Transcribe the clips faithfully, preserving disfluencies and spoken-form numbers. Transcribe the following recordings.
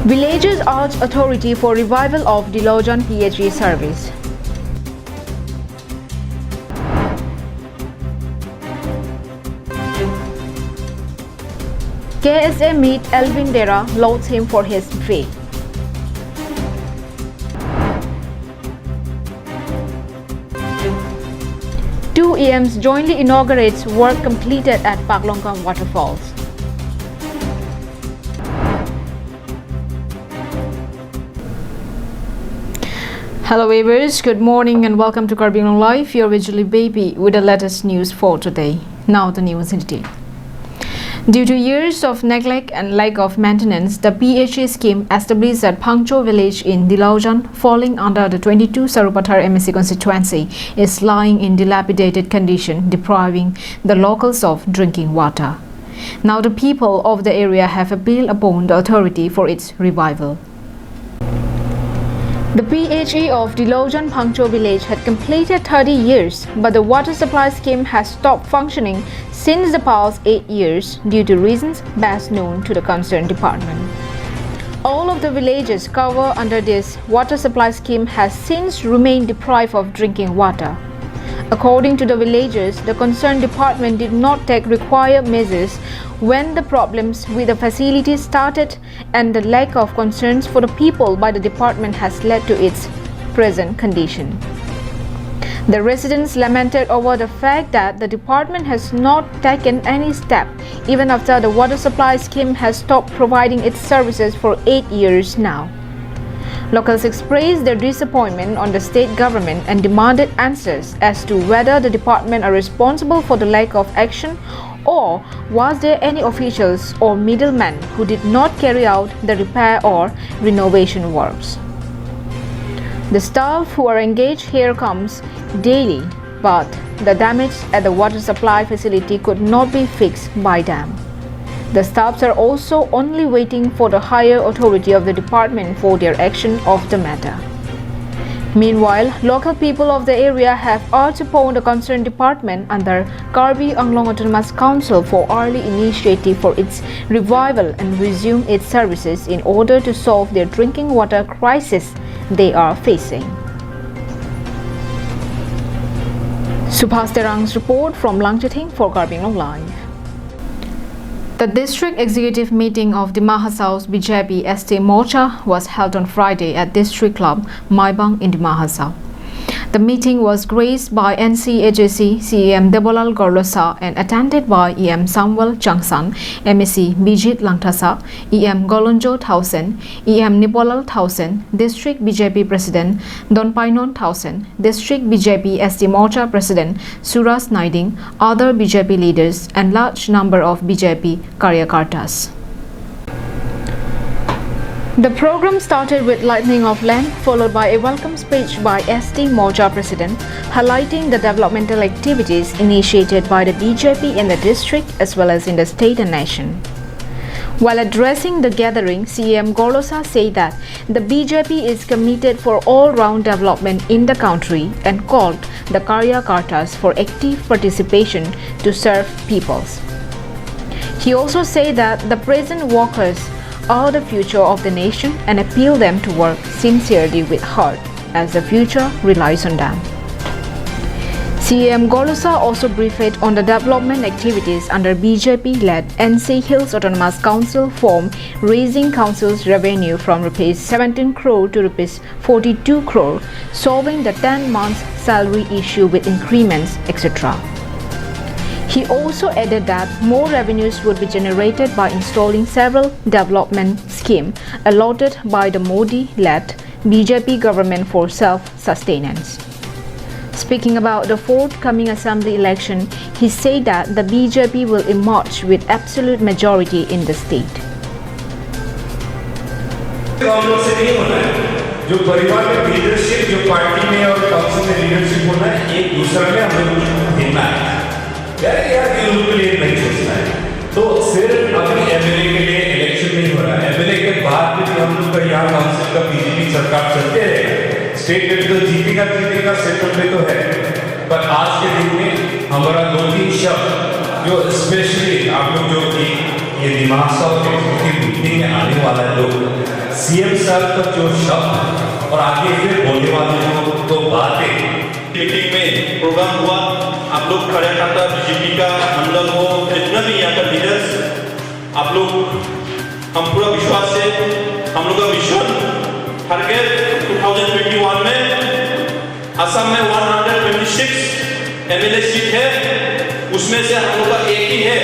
Villagers urge authority for revival of Dilojan P H E service. K S A meet Elwin Dera, lauds him for his faith. Two E Ms jointly inaugurates work completed at Paklongka waterfalls. Hello viewers, good morning and welcome to Karbi Anglong Live. You're with Julie Baby with the latest news for today. Now the news in detail. Due to years of neglect and lack of maintenance, the P H E scheme established at Phangcho village in Dilojan, falling under the twenty-two Sarupathar M A C constituency, is lying in dilapidated condition, depriving the locals of drinking water. Now the people of the area have appealed upon the authority for its revival. The P H E of Dilojan Phangcho village had completed thirty years, but the water supply scheme has stopped functioning since the past eight years due to reasons best known to the concerned department. All of the villages covered under this water supply scheme has since remained deprived of drinking water. According to the villagers, the concerned department did not take required measures when the problems with the facility started, and the lack of concerns for the people by the department has led to its present condition. The residents lamented over the fact that the department has not taken any step even after the water supply scheme has stopped providing its services for eight years now. Locals expressed their disappointment on the state government and demanded answers as to whether the department are responsible for the lack of action, or was there any officials or middlemen who did not carry out the repair or renovation works. The staff who are engaged here comes daily, but the damage at the water supply facility could not be fixed by them. The staffs are also only waiting for the higher authority of the department for their action of the matter. Meanwhile, local people of the area have urged upon the concerned department under Karbi Anglong Autonomous Council for early initiative for its revival and resume its services in order to solve their drinking water crisis they are facing. Subhas Terang's report from Langchathing for Karbi Anglong Live. The district executive meeting of Dima Hasao B J P S T Morcha was held on Friday at District Club, Maibang in Dima Hasao. The meeting was graced by N C H A C C E M Debolal Gorlosa and attended by E M Samuel Changsan, M A C Bijit Langthasa, E M Golonjo Thaosen, E M Nibolal Thaosen, District B J P President Donpainon Thaosen, District B J P S T Morcha President Suras Naiding, other B J P leaders, and large number of B J P karyakartas. The program started with lighting of lamp, followed by a welcome speech by S T Morcha President, highlighting the developmental activities initiated by the B J P in the district as well as in the state and nation. While addressing the gathering, C E M Gorlosa said that the B J P is committed for all-round development in the country and called the karyakartas for active participation to serve peoples. He also said that the present workers are the future of the nation and appeal them to work sincerely with heart, as the future relies on them. C E M Gorlosa also briefed on the development activities under B J P-led N C Hills Autonomous Council form, raising council's revenue from rupees seventeen crore to rupees forty-two crore, solving the ten months salary issue with increments, et cetera. He also added that more revenues would be generated by installing several development schemes allotted by the Modi-led B J P government for self-sustenance. Speaking about the forthcoming assembly election, he said that the B J P will emerge with absolute majority in the state. हम लोग से नहीं होना है। जो परिवार में लीडरशिप, जो पार्टी में और काउंसिल में लीडरशिप होना है, एक दूसरा में हम लोग भिड़ना है। यार, यार, ये लोग के लिए नहीं सोचना है। तो सिर्फ अभी एमएलए के लिए इलेक्शन नहीं हो रहा है। एमएलए के बाद भी हम लोग का यहाँ काउंसिल का बीजेपी सरकार चलते रहेगा। स्टेट में तो जीतेगा, जीतेगा, सेंट्रल में तो है। पर आज के दिन में हमारा दो तीन शब्द जो स्पेशली आप लोग जो कि ये दिमाग सा एग्जीक्यूटिव मीटिंग में आने वाला है लोग, सीएम सर का जो शब्द और आगे से बोलने वाले जो दो बातें, मीटिंग में प्रोग्राम हुआ, आप लोग कार्यकर्ता, बीजेपी का मंडल हो, जितना भी यहाँ का लीडर्स, आप लोग, हम पूरा विश्वास है, हम लोग का vision, target two thousand twenty one में असम में one hundred twenty six MLA seat है, उसमें से हम लोग का एक ही है,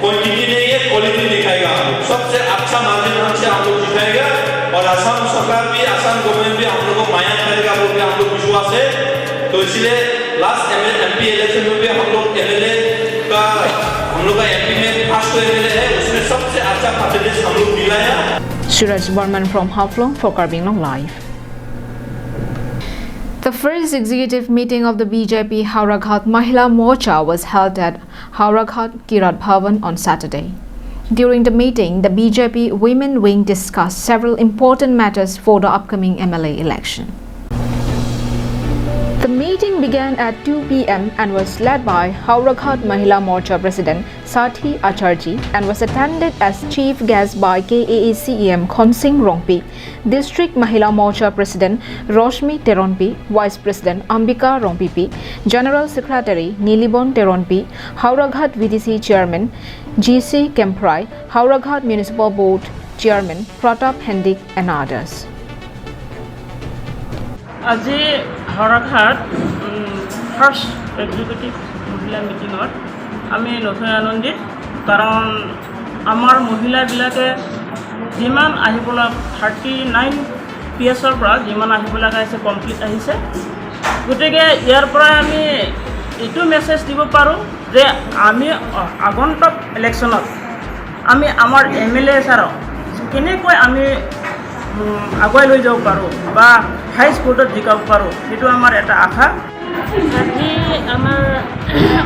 क्वांटिटी नहीं है, क्वालिटी दिखाएगा। सबसे अच्छा मार्जिन हमसे हम लोग जिताएगा और असम सरकार भी, असम गवर्नमेंट भी हम लोग को माया करेगा बोल के हम लोग विश्वास है। तो इसलिए लास्ट एमपी इलेक्शन में भी हम लोग एमएलए का, हम लोग का एमपी में फर्स्ट एमएलए है, उसमें सबसे अच्छा परसेंटेज हम लोग दिलाया। Suraj Barman from Haflong for Karbi Anglong Live. The first executive meeting of the B J P Howraghat Mahila Morcha was held at Howraghat Kirat Bhavan on Saturday. During the meeting, the B J P women wing discussed several important matters for the upcoming M L A election. The meeting began at two p m and was led by Howraghat Mahila Morcha President Sathi Acharjee and was attended as chief guest by K A A C E M Khonsing Rongpi, District Mahila Morcha President Roshmi Teronpi, Vice President Ambika Rongpipi, General Secretary Nilibon Teronpi, Howraghat V D C Chairman G C Kemprai, Howraghat Municipal Board Chairman Pratap Hendik and others. আজি হৰাঘাট first executive মহিলা মিটিঙত আমি নথৈ আনন্দিত, কাৰণ আমাৰ মহিলাবিলাকে যিমান আহিব লাগ, থাৰ্টি নাইন পি এছৰ পৰা যিমান আহিব লগা হৈছে, কমপ্লিট আহিছে। গতিকে ইয়াৰ পৰা আমি এইটো মেছেজ দিব পাৰোঁ যে আমি আগন্তুক ইলেকশ্যনত আমি আমাৰ এম এল এ ছাৰক কেনেকৈ আমি, উম, আগুৱাই লৈ যাব পাৰোঁ বা হাই স্কুলত জিকাব পাৰোঁ, সেইটো আমাৰ এটা আশা। আজি আমাৰ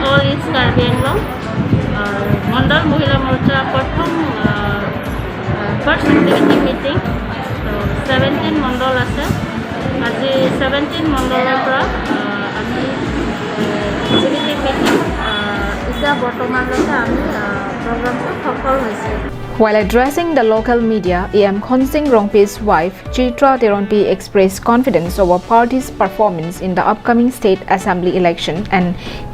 অল ইষ্ট কাৰ্বি আংলং, আহ, মণ্ডল মহিলা মৰ্চা প্ৰথম, আহ, আহ, ফাৰ্ষ্ট এক্সিকিউটিভ মিটিং, ছেভেণ্টিন মণ্ডল আছে। আজি ছেভেণ্টিন মণ্ডলৰ পৰা, আহ, আমি, আহ, এক্সিকিউটিভ মিটিং, আহ, এতিয়া বৰ্তমানলৈকে আমি, আহ, প্ৰগ্ৰামটো সফল হৈছে। While addressing the local media, E M Khonsing Rongpi's wife Chitra Teronpi expressed confidence over party's performance in the upcoming state assembly election and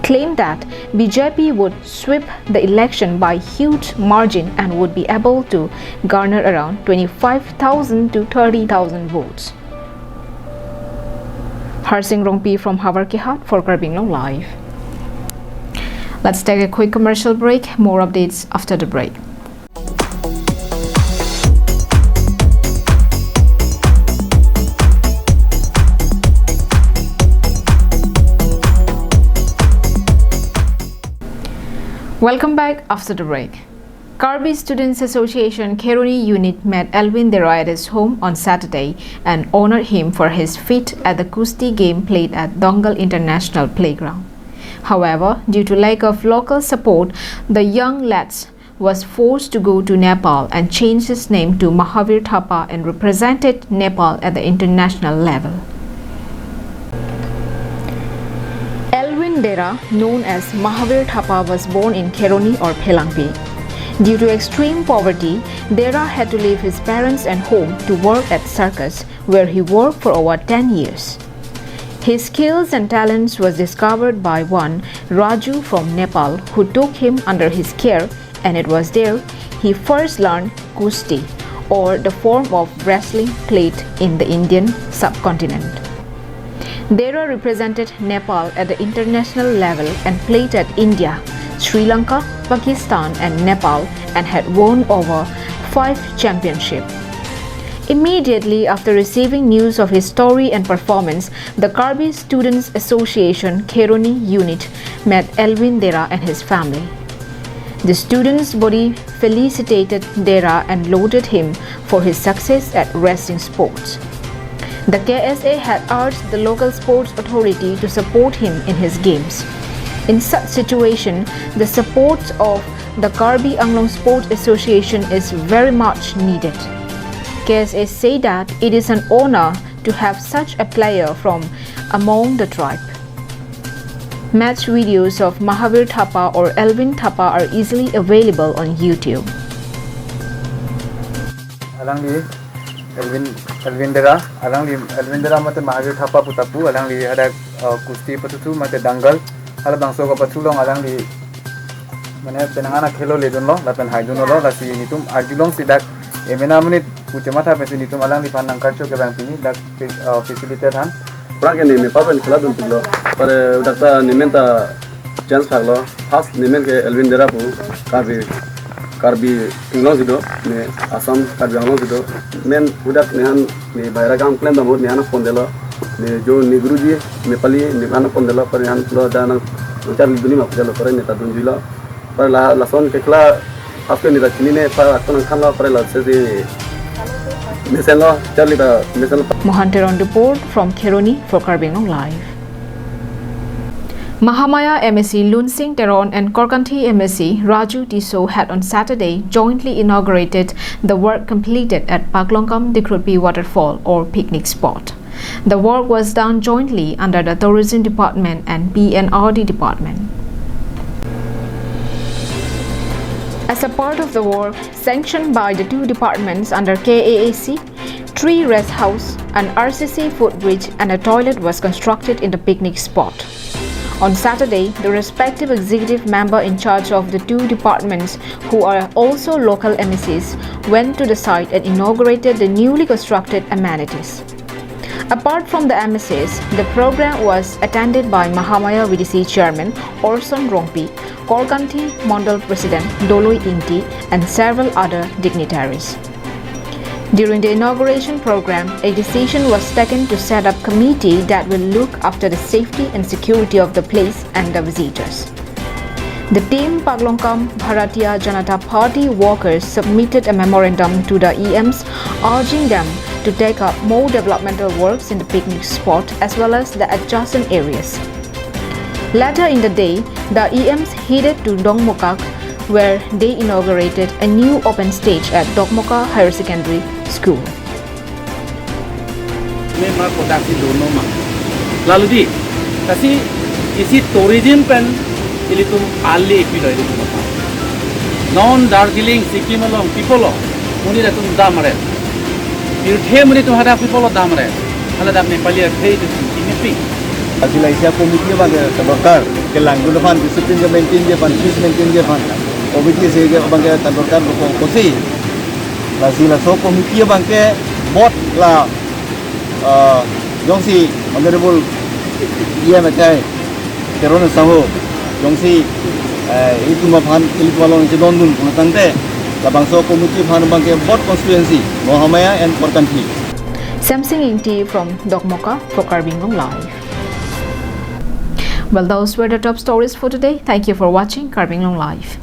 claimed that B J P would sweep the election by huge margin and would be able to garner around twenty-five thousand to thirty thousand votes. Harsing Rongpi from Howraghat for Karbi Anglong Live. Let's take a quick commercial break. More updates after the break. Welcome back after the break. Karbi Students Association Kheroni unit met Elwin Dera at his home on Saturday and honored him for his feat at the Kusti game played at Dongal International Playground. However, due to lack of local support, the young lads was forced to go to Nepal and change his name to Mahavir Thapa and represented Nepal at the international level. Elwin Dera, known as Mahavir Thapa, was born in Kheroni or Phelangpi. Due to extreme poverty, Dera had to leave his parents and home to work at circus, where he worked for over ten years. His skills and talents was discovered by one Raju from Nepal, who took him under his care, and it was there he first learned Kusti, or the form of wrestling played in the Indian subcontinent. Dera represented Nepal at the international level and played at India, Sri Lanka, Pakistan and Nepal and had won over five championships. Immediately after receiving news of his story and performance, the Karbi Students Association Kheroni unit met Elwin Dera and his family. The students' body felicitated Dera and lauded him for his success at wrestling sports. The K S A had urged the local sports authority to support him in his games. In such situation, the support of the Karbi Anglong Sports Association is very much needed. K S A say that it is an honor to have such a player from among the tribe. Match videos of Mahavir Thapa or Elwin Thapa are easily available on YouTube. Alangli Elvin, Elvin Dera, alangli Elvin Dera mate Mahavir Thapa pu ta pu, alangli hadak, uh, kusti patuthu mate dangal, halabangso kapathu along alangli mane penang an akhelo ledunlo, lapen haidunlo, lasi nelitum arjulongsi dak emena monit pu chematha pensi nelitum alangliphan nangkarcho kevang pini dak, uh, facilitator aphan. Pura ke ne me pa pen khela dun pilo. Pare dak ta ne men ta chance phaklo. First ne men ke Elvin Dera pu, Karbi, Karbi Anglong si do, ne Assam Karbi Anglong si do. Men hadak nephan ne baira kam klem dam ahut nephan phone delo. Ne jo ne Guruji, Nepali, nephan phone delo, pare nephan lo da nang charli dunji ma pu delo, pare ne ta dunjuilo. Pare la, lason kekhela, aske ne ta chinine, pare akun nangthanlo, pare lasi mesenlo, charli ta mesenlo. Mohan Teron report from Kheroni for Karbi Anglong Live. Mahamaya M A C Lunsing Teron and Korkanthi M A C Raju Tisso had on Saturday jointly inaugurated the work completed at Paklongkam Dikrutpi Waterfall or picnic spot. The work was done jointly under the Tourism Department and P N R D Department. As a part of the work, sanctioned by the two departments under K A A C, tree rest house, an R C C footbridge and a toilet was constructed in the picnic spot. On Saturday, the respective executive member in charge of the two departments, who are also local M A Cs, went to the site and inaugurated the newly constructed amenities. Apart from the M A Cs, the program was attended by Mahamaya V D C Chairman Orson Rongpi, Korkanthi Mondal President Doloi Ingti, and several other dignitaries. During the inauguration program, a decision was taken to set up committee that will look after the safety and security of the place and the visitors. The team Paklongkam Bharatiya Janata Party workers submitted a memorandum to the E Ms urging them to take up more developmental works in the picnic spot as well as the adjacent areas. Later in the day, the E Ms headed to Dokmoka, where they inaugurated a new open stage at Dokmoka Higher Secondary School. Me ma kodak si dono ma. Lalu di, kasi isi tourism pen ilitum ali ipi lo ilitum apa. Non Darjeeling, Sikkim along, people lo, monit atum dam aren. Pirthe monit atum hadak people lo dam aren. Hala dak Nepali athe itum singki nipi. Lasi la isi a-committee abang ke dorkar, kelang dun aphan, discipline ke maintain ji aphan, peace maintain ji aphan. Committee si ke abang ke ta dorkar ko kosi. Lasi laso committee abang ke board la, ah, jongsi Honorable E M akai Teron Sangho, jongsi, eh, itum aphan, ilitum along chedondun pulo tangte, labangso committee aphan abang ke both constituency, Mahamaya and Korkanthi. Samsing Ingti from Dokmoka for Karbi Anglong Live. Well, those were the top stories for today. Thank you for watching Karbi Anglong Live.